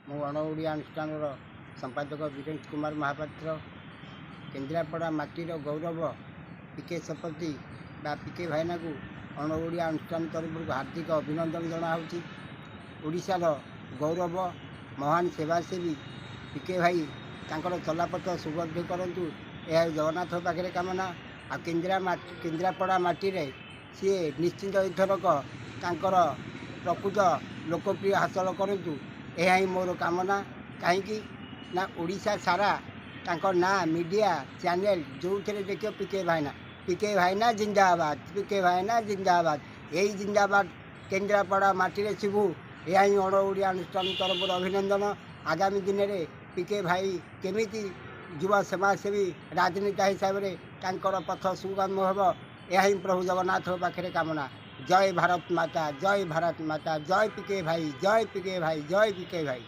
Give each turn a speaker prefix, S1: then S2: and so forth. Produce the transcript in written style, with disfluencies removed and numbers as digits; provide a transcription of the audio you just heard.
S1: ମୁଁ ଅଣ ଓଡ଼ିଆ ଅନୁଷ୍ଠାନର ସମ୍ପାଦକ ବିରଞ୍ଚ କୁମାର ମହାପାତ୍ର। କେନ୍ଦ୍ରାପଡ଼ା ମାଟିର ଗୌରବ ପି କେ ଶତପଥୀ ବା ପି କେ ଭାଇନାକୁ ଅଣ ଓଡ଼ିଆ ଅନୁଷ୍ଠାନ ତରଫରୁ ହାର୍ଦ୍ଦିକ ଅଭିନନ୍ଦନ ଜଣାହେଉଛି। ଓଡ଼ିଶାର ଗୌରବ, ମହାନ ସେବାସେବୀ ପି କେ ଭାଇ, ତାଙ୍କର ଚଲାପଥ ସୁଗଭ୍ୟ କରନ୍ତୁ, ଏହା ଜଗନ୍ନାଥ ପାଖରେ କାମନା। ଆଉ କେନ୍ଦ୍ରାପଡ଼ା ମାଟିରେ ସିଏ ନିଶ୍ଚିନ୍ତ ଏଥରକ ତାଙ୍କର ପ୍ରକୃତ ଲୋକପ୍ରିୟ ହାସଲ କରନ୍ତୁ, ଏହା ହିଁ ମୋର କାମନା। କାହିଁକି ନା ଓଡ଼ିଶା ସାରା ତାଙ୍କ ନାଁ ମିଡ଼ିଆ ଚ୍ୟାନେଲ୍ ଯେଉଁଥିରେ ଦେଖିବ, ପିକେ ଭାଇନା, ପିକେ ଭାଇନା ଜିନ୍ଦାବାଦ, ପିକେ ଭାଇନା ଜିନ୍ଦାବାଦ। ଏଇ ଜିନ୍ଦାବାଦ କେନ୍ଦ୍ରାପଡ଼ା ମାଟିରେ ଶୁଭୁ, ଏହା ହିଁ ଅଣ ଓଡ଼ିଆ ଅନୁଷ୍ଠାନ ତରଫରୁ ଅଭିନନ୍ଦନ। ଆଗାମୀ ଦିନରେ ପିକେ ଭାଇ କେମିତି ଯୁବ ସମାଜସେବୀ, ରାଜନେତା ହିସାବରେ ତାଙ୍କର ପଥ ସୁଗମ ହେବ, ଏହା ହିଁ ପ୍ରଭୁ ଜଗନ୍ନାଥଙ୍କ ପାଖରେ କାମନା। ଜୟ ଭାରତ ମାତା, ଜୟ ଭାରତ ମାତା, ଜୟ ପିକେ ଭାଇ, ଜୟ ପିକେ ଭାଇ, ଜୟ ପିକେ ଭାଇ।